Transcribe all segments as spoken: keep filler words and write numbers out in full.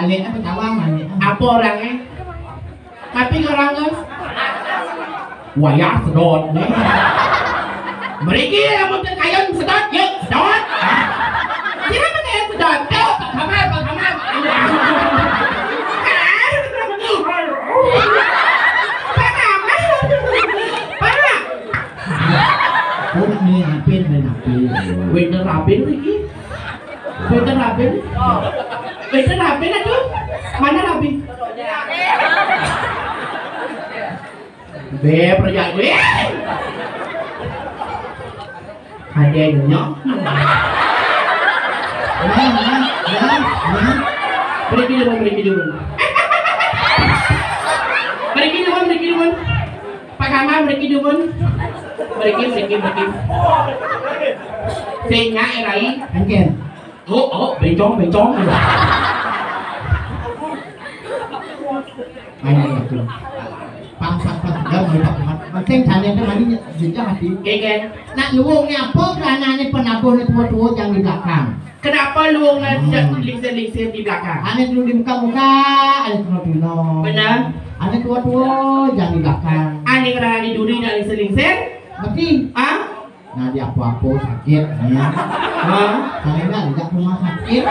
Alé apa tawang alé? Apa orangnya? Tapi orang kan wayah sedot nih. Mriki lamun teu kayun sedot, yuk sedot. Sira mah kayun sedot. Yuk, Pak Kamal, Pak Kamal. Pak Kamal. Pak. Oh, ini apin, main apin. Winter apin iki. Benten Raben. Benten Raben aduh. Mana Raben? Beb, rejak gue. Ada yang nyok. Nah, nah, nah, nah. Pergi dulu, pergi dulu. Pergi dulu, pergi dulu. Pak Kamal, pergi dulu. Pergi, pergi, pergi. Sehingga, eh, Rai. Engken. Oh, oh, bencong, bencong. Ayo, ayo, ayo. Pas, pas, pas. Ya, mulai pas. Mas, sing jane ke mani jejak ati. Keken. Nak luwung apa kranane penabune tua-tua yang di belakang? Kenapa luwung Hmm. lingsir-lingsir di belakang? Ane dulu di muka-muka, ane dulu dino. Benar. Ane tua-tua yang di belakang. Ane kranane duri nak lingsir-lingsir? Ngerti? Ah? Nah, di apa-apa sakit, ya. Hah? Saya nggak ajak rumah sakit.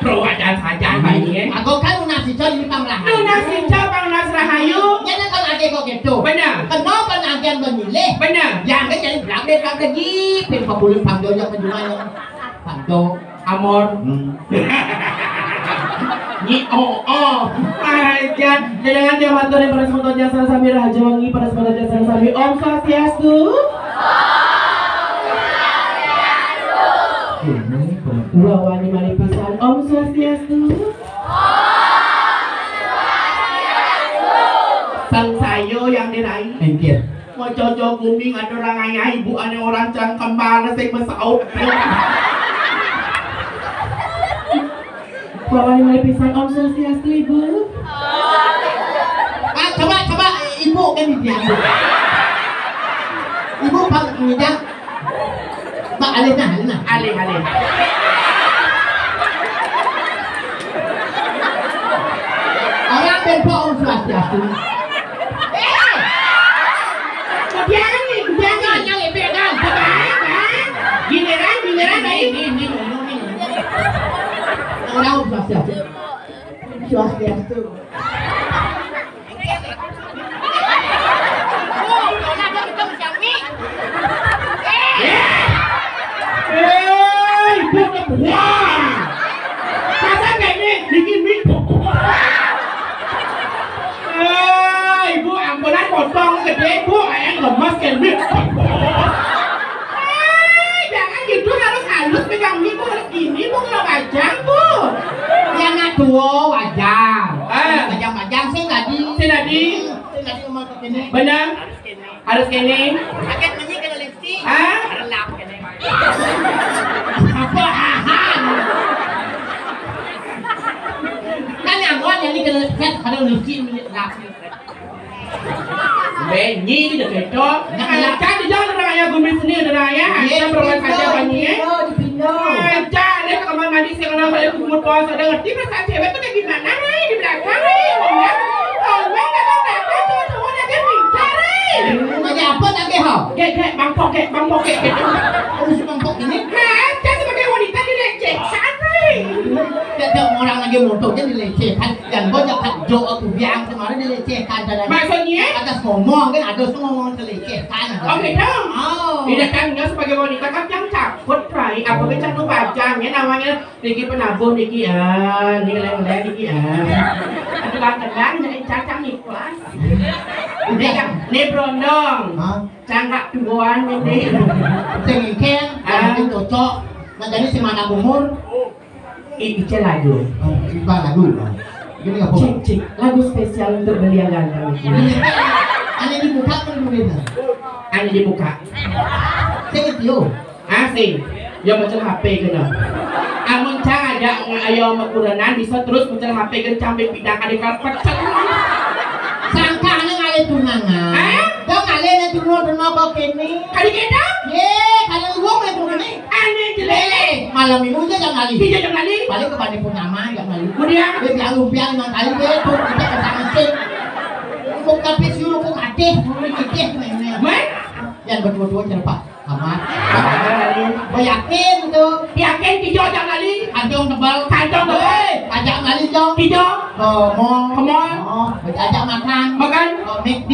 Perwakilan saja, Pak, ini, ya. Aku kan lunas hijau di pamrahan. Lunas hijau, pamrahan rahayu. Ya, kan lagi kok gitu. Benar. Kenapa nagihan memilih? Benar. Yang kan jadi berapa lagi? Pin pabulin pangdo ya, penjual ya. Pangdo. Amor. Hmm. Nyi, oh, oh. Aja. Dengan dia matur yang pada semoga jasa sami raja wangi, pada semoga jasa sami. Om Swastiastu. Ini, Wawani malih pisan. Om Swastiastu. Sang sayo yang diraih. Thank you. Mau cocok gumi ngadu orang ayah ibu ane orang cang kembar sing mesaup. Bawa lima pisan Om Swastiastu, Ibu. Ah, coba, coba, Ibu kan dia. Ibu bang ngidang. Bang alih nah, alih nah. Alih, alih. Orang tempo Om Swastiastu. Eh! Jangan nih, jangan. Jangan, jangan, jangan. Coba, coba. Giliran, giliran, baik. Ini, ini, ini, ini. Orang Om Swastiastu. Swastiastu. Eh, ibu kebuah. Masa kayak ini, bikin mie. Eh, ibu ampunan potong gede, Bu, yang lemas kayak mie. Eh, jangan gitu, harus halus pegang mie, Bu, harus gini, Bu, kalau bajang, Bu. Ya, anak tua wajar. Ah. Bajang-bajang sih tadi. Sih tadi. Sih tadi ngomong begini. Benar. Harus kene. Sakit menyi kena lipstick. Hah? Relap kene. Apa? Kan yang gua yang ini kena lipstick, ada lipstick menyi relap. Benyi di deketo. Nah, kan di jalan orang ayah gumi seni orang ayah. Iya, kita berbuat saja banyi. Pindah, pindah. Aja, lihat kamar mandi sih kalau saya kumur puasa ada ngerti perasaan cewek tuh kayak gimana, Rai? Di belakang, Rai, ngomong. Ngomong, ngomong, ngomong, cowok-cowok lagi minta, Rai. Lagi apa lagi, ha? Gek, gek, mangkok, gek, mangkok, gek, gek. Harus mangkok ini? Nah, saya sebagai wanita dilecehkan, Rai. Tidak ada orang lagi motor, dia dilecehkan. Yang bocah kan jo aku biang kemarin dilecehkan. Maksudnya? Atas ngomong, kan ada semua ngomong dilecehkan. Oke, dong. Oh. Tidak, kan, sebagai wanita, kan, yang cakut, Rai. Apa, oh, kan, cakut bajang, ya, namanya Niki penabuh niki, ah, niki leng-leng niki, ah. Aduh, bang kendang, jadi cacang nih, puas. Ini kan, ini berondong. Hah? Canggak tuan ini. Sing iki, ah, yang cocok. Nah, jadi si mana umur? I, Ica lagu. Oh, Ipa lagu. Gini apa? Cik, cik. Lagu spesial untuk beliau ganteng. Ini, ini dibuka kan, Bu Rina? Ini dibuka. Sing iki, yo. Asing. Ya macam H P kena. Amun cang ada ayo makurenan bisa terus macam H P kan sampai bidang ada karpet. Sangka ane ngalih tunangan. Hah? Dong ngalih ne tunangan kok kene. Kali kita? Ye, kalau wong le tunangan. Ane jelek. Malam minggu aja jangan lali. Iya, jangan lali. Paling ke Bani Purnama jangan lali. Kemudian? Dia biar lumpia lima kali deh, tuh kita ke sana sih. Kok tapi suruh kok katih, kok katih mainnya. Main? Yang berdua-dua cerpak. Amat. Gue yakin tuh. Yakin kijo jangan lali. Kantong tebal. Kantong tebal. Hei, ajak lali, Jong. Kijo. Ke mall. Ke mall. Oh, ajak makan. Makan. Ke McD.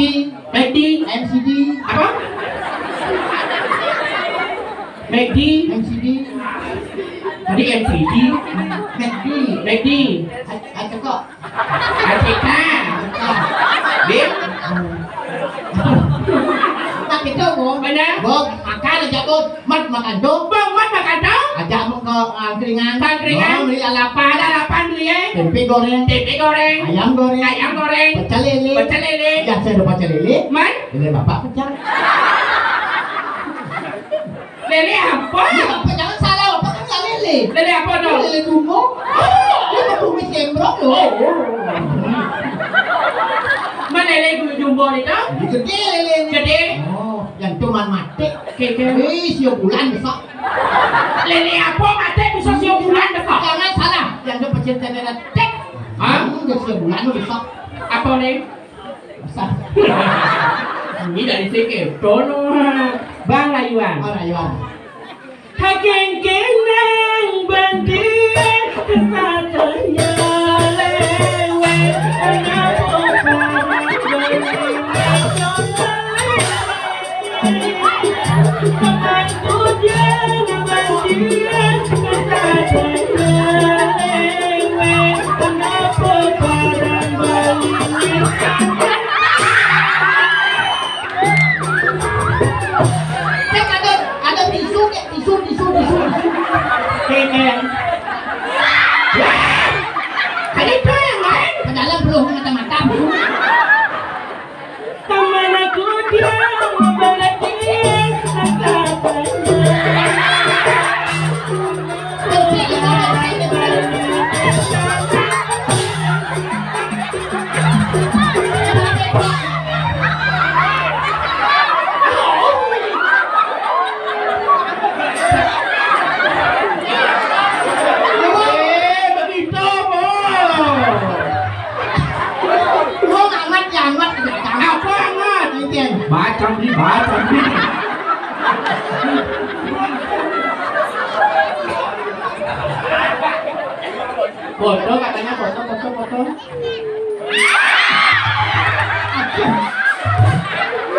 McD. M C D. Apa? McD. M C D. Tadi M C D. McD. McD. Ayo kok. Acika. Bim. Tak gitu, Bung. Mana? Bung, makan aja, Bung. Mat makan, Bung. Bung, mat makan, Bung. Ajak Bung ke angkringan. Angkringan. Bung, beli lalapan. Lalapan beli, ya. Tempe goreng. Tempe goreng. Ayam goreng. Ayam goreng. Pecel lele. Pecel lele. Ya, saya udah pecel lele. Man? Lele bapak pecah. Lele apa? Iya, bapak jangan salah, bapak kan nggak lele. Lele apa tuh? Lele jumbo. Oh, dia mau tumis gembrong loh. Mana lele jumbo itu? Ini gede lele ini. Gede. Oh, yang cuman mati. Keke. Wih, siu bulan besok. Lele apa mati bisa siu bulan besok? Jangan salah, yang dia pecinta lele tek. Hah? Hmm, dia siu bulan besok. Apa nih? Ini dari sini, Dono. Bang Layuan. Oh, Layuan. Hagen kenang bandian kesatria lewat. Cek, ada, ada tisu, cek, tisu, tisu, tisu, tisu. Cek, cek. Ada itu yang lain. Ke dalam belum mata-mata. Teman aku dia berarti. Eh, begitu, Bos. Lu amat ya, amat. Apa amat? Baca beli, baca beli. Foto katanya, foto, foto, foto.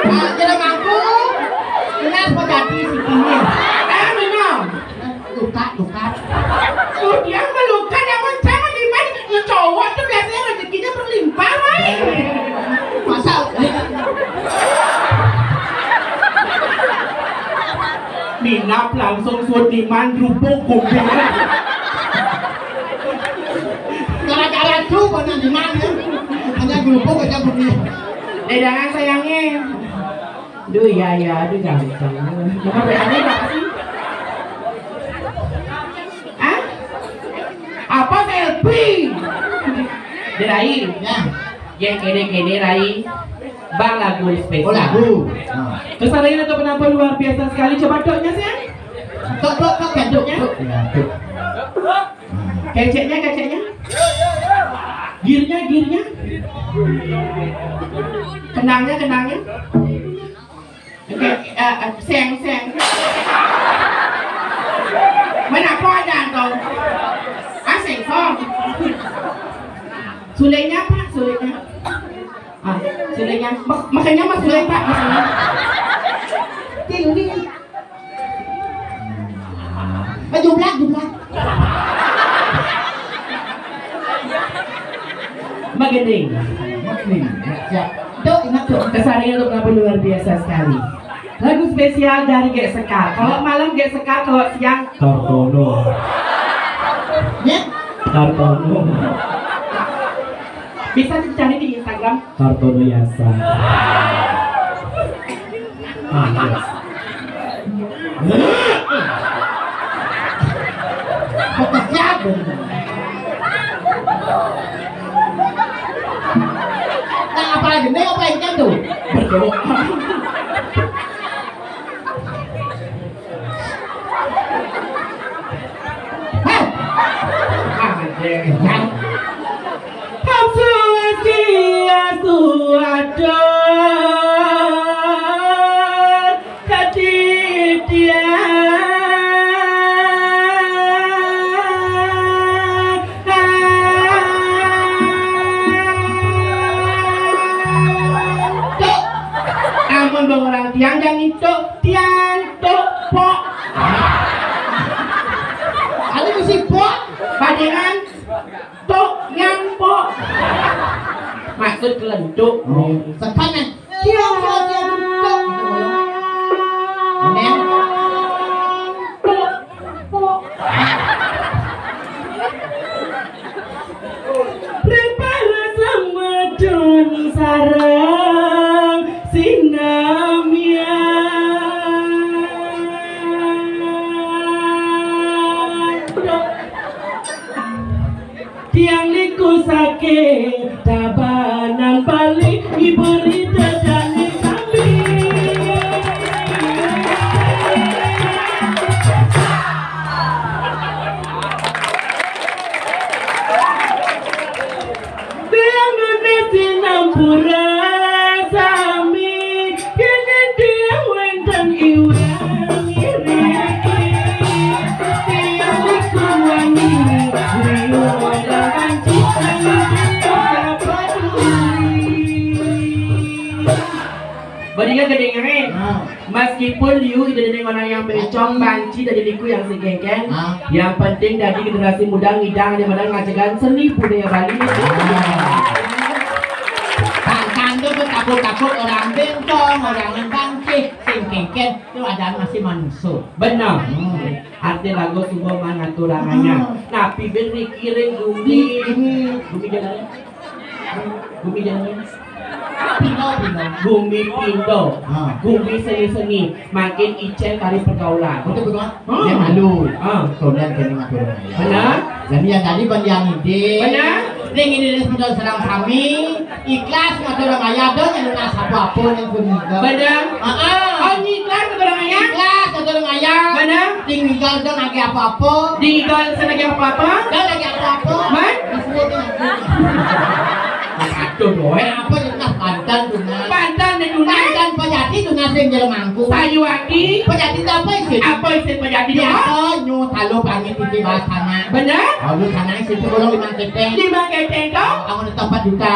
Ah, kira mampu. Benar mau jadi si Tini. Eh, minum. Luka, luka. Udah meluka, namun sama di mana? Ya, cowok tuh biasanya rezekinya berlimpah, Rai. Masa? Minap langsung suut di man, rubuk kuping. Gara-gara itu, mana di mana? Hanya rubuk aja punya. Dagangan sayangnya. Duh, iya, iya, aduh, ganteng. Nomor W A-nya berapa sih? Hah? Apa selfie? Rai. Ya. Yang kene-kene, Rai. Bang, lagu spesial. Oh, lagu. Nah. Kesadaran untuk penampilan luar biasa sekali. Coba duknya, sayang. Duk, duk, duk, duk, duk. Ya, duk. Keceknya, keceknya. Girnya, girnya. Kenangnya, kenangnya. Oke, eh, eh, seng, seng. Mana apa ada tuh? Ah, seng, song. Sulenya apa? Sulenya. Ah, sulenya. Mak-, makanya mas suleng, Pak, mas suleng. Tilu ni. Eh, jumlah, jumlah. Magending. Magending. Ya, siap. Dok, ingat, Dok. Kesadaran untuk penampilan luar biasa sekali. Lagu spesial dari Gek Sekar. Kalau malam Gek Sekar, kalau siang Kartono. Ya? Kartono. Bisa dicari di Instagram. Kartono Yasa. Ah, yes. Kata siapa? Nah, apa lagi? Ini apa yang jatuh? Berdoa. Hamsu aski asu atur kaditiang. Tuk. Amun baurang tiang, jangan tuk, tiang tuk pok. Ada mesti pok. Badengan tuk nyang pok. Maksud kelentuk. Oh, sekan, eh. Tiang pok, tiang tuk. Gitu, ya. Amin. Tuk pok. Pripara samadun sareng sinamian. Tiang niku saking Tabanan Bali, ngiburi dedane sami. Tiang nunas sinampura sami, yen tiang wenten iwang iriki. Tiang niku wani riyo lawan cita. Badingan gedengnya, eh. Ah. Meskipun liu ida dene orang yang bencong, banci dadi niku yang sing kengken. Ah. Yang penting dadi generasi muda ngidang, daripada ngajegan seni budaya Bali. Ah. Bangkang tu takut-takut orang bencong, orang yang banci, sing kengken tu ada masih manusia. Benar. Hmm. Arti lagu suba mangaturanganya. Hmm. Napi bin mikirin gumi. Hmm. Gumi jalan. Gumi jalan. Pindo, pindo. Gumi pindo. Ha. Gumi seni-seni. Makin icen kari pergaulan. Betul, betul. Hmm. Dia malu. Ha. Soalnya kena ngatur orang lain. Benar. Jadi yang tadi bang yang ide. Benar. Ning ide sebentar serang kami. Ikhlas ngatur orang ayah dong, yang lunas apa-apa yang pun. Benar. Ah, ah. Oh, ikhlas ngatur orang ayah? Ikhlas ngatur orang ayah. Benar. Tinggal dong lagi apa-apa. Tinggal senagi apa-apa. Dong lagi apa-apa. Man? Disebut lagi. Aduh, boy. Apa tunas pantan tunas? Pantan deh tunas. Pantan pejati tunas yang jelema mangku. Sayuwati. Pejati itu apa isi? Apa isi pejati itu? Biasa nyu talu pangit titi bahas tanah. Benar? Lalu tanah isi itu bolong lima keteng. Lima keteng kau? Kamu tetap empat juta.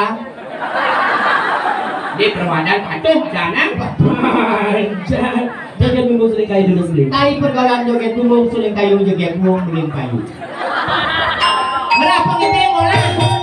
Di perwadan patuh jangan. Panjang. Joget Bumbung Suling Kayu dulu, Suling. Tari pergaulan joget bumbung suling kayu, joget bumbung suling kayu. Berapa kita yang orang?